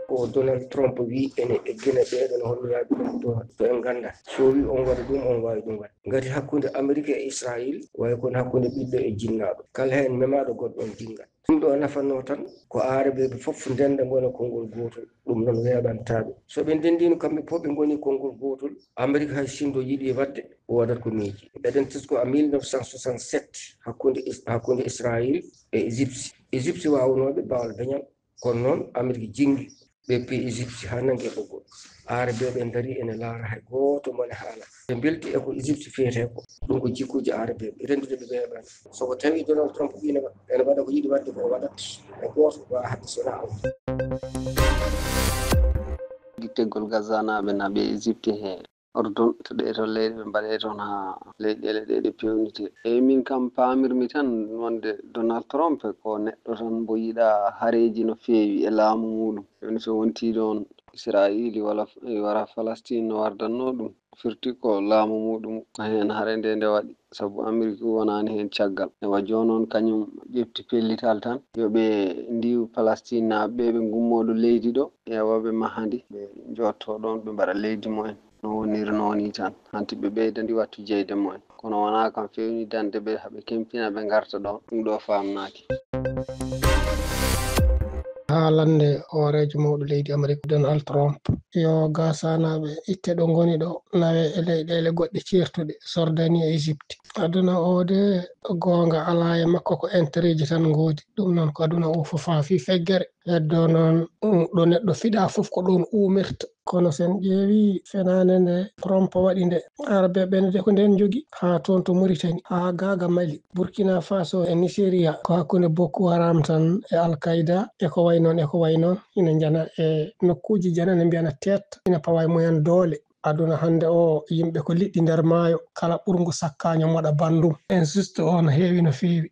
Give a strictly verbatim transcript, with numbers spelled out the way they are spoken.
Ko Donald Trump wi ene eggina ɓeeɗon holloyaaɓe ɗum ɗo, to en ngannda. So wi on waɗa ɗum, on waawi ɗum waɗde. Ngati hakkunde Amerik e Israayil, wayi kono hakkunde ɓiɗɗo e jinnaaɗo. Kala heen memaaɗo goɗɗo on dingal. Ɗum ɗo nafanno tan ko Aarabeeɓe fof ndenda ngona konngol gootol. Ɗum noon weeɓantaa ɓe. So ɓe ndendiino kamɓe fof ɓe ngoni konngol gootol, Amerik hay sinno yiɗi waɗde, o waɗat ko miiji. Eɗen tesko en mille neuf cent soixante-sept hakkunde Is-, hakkunde Israayil e Égypte. Égypte waawunooɓe baawal beñal, kono noon Amerik jinngi ɓe pii Égypte haa nanngi e ɓoggol. Aarabeeɓe ndarii ene laara hay gooto mone haala. Ɓe mbelti e ko Égypte fiyetee ko. Ɗum ko jikkuuji Aarabeeɓe. Renndude ɓe weeɓaani. So ko tawi Donald Trump wi ene wa-, ene waɗa ko yiɗi waɗde ko o waɗat, hay gooto waawaa haɗde so wonaa Allah. Gittegol Gazanaaɓe naaɓe Égypte he Urdun, to ɗee toon leyɗe ɓe mbaɗee toon haa leyɗeele ɗee ɗe peewnitee. Eey, miin kam paamirmi tan wonde Donald Trump ko neɗɗo tan mbo yiɗaa hareeji no feewi e laamu muuɗum. Jooni so wontii ɗoon Israayiili walla wara Falastiin no wardannoo ɗum, firti ko laamu muuɗum ko heen hare ndee nde waɗi. Sabu Amerik wonaani heen caggal. Ewa jooni noon kañum ƴefti pellital tan yo ɓe ndiiw Palestiinnaaɓe ɓee ɓe ngummoo ɗo leydi ɗo, ewa ɓe maha ndi, ɓe njottoo ɗoon, ɓe mbaɗa leydi mumen. No woniri noon nii tan, hanti ɓe ɓeyda ndi wattu jeyde mumen. Kono wonaa kam feewni dañde ɓe, haa ɓe kempina ɓe ngarta ɗoon, ɗum ɗo faamnaaki. Haalande hooreejo mawɗo leydi Amerik Donald Trump yo Gasanaaɓe itte ɗo ngoni ɗo, nawe e leyɗeele goɗɗe ceertuɗe, Jordanie e Égypte. Aduna o de, goonga alaa e makko, ko intérêtji tan ngoodi. Ɗum noon ko aduna o fof faa fii feggere. Heddo noon ɗo neɗɗo fiɗaa fof ko ɗoon uumirta. Kono so en ƴeewii fenaande nde Trump waɗi nde, Aarabeeɓe ɓee ne de ko ndeen njogii, haa toon to Mauritanie, haa gaa ga Mali, Burkina Faso e Nigeria, ko hakkunde Boko Haram tan e Al Qaeda e ko wayi noon e ko wayi noon, ina njana e nokkuuji jana ne mbiyana teet, ina pawa e mumen doole. Aduna hannde o, yimɓe ko liɗɗi nder maayo, kala ɓurngu sakkaaño moɗa banndum. Injuste o no heewi no feewi.